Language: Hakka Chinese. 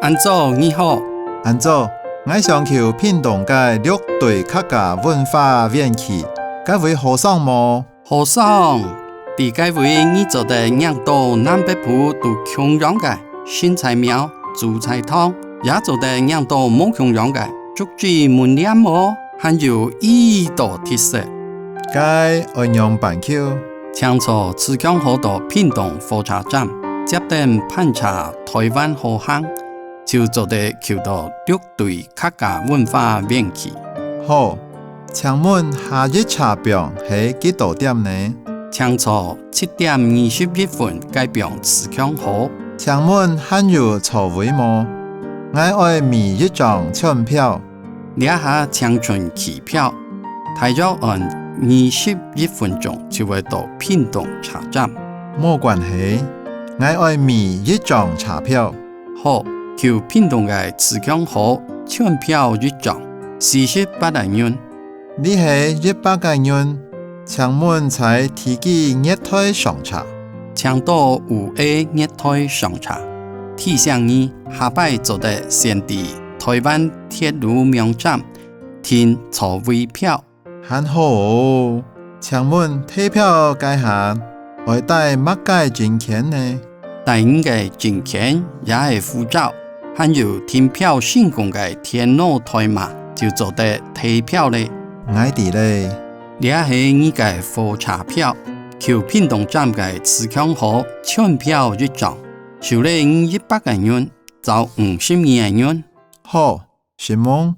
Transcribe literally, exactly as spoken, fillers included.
恁早，你好。恁早，𠊎想去屏東个六堆客家文化園區，該位好上無？好上，在該位你做得䀴到南北部都共樣个神在廟、祖在堂，也做得䀴到無共樣个竹仔門簾哦，還有已多特色。該愛仰般去？請坐自強號到屏東火車站，接等盤車台灣好行，就做得去到六堆客家文化園區。好，請問下一車枋係幾多點呢？請坐七點二十一分該枋自強號。請問還有座位無？𠊎愛買一張全票。這下淨伸徛票，大約愛二十一分鐘就會到屏東車站。無關係，𠊎愛買一張車票。好，去屏東个自強號，全票一張，四十八個銀。 這係一百個銀，請問在第幾月台上車？請到五A月台上車。提醒你，下擺做得先在台灣鐵路網站訂座位票。還好哦，請問提票該下愛帶麼个證件呢？ 帶你个證件也係護照，還有訂票成功个電腦代碼，就做得提票咧。𠊎知咧。這係你个火車票，去屏東站个自強號全票一張，收了你一百個銀，找五十二個銀。好，承蒙，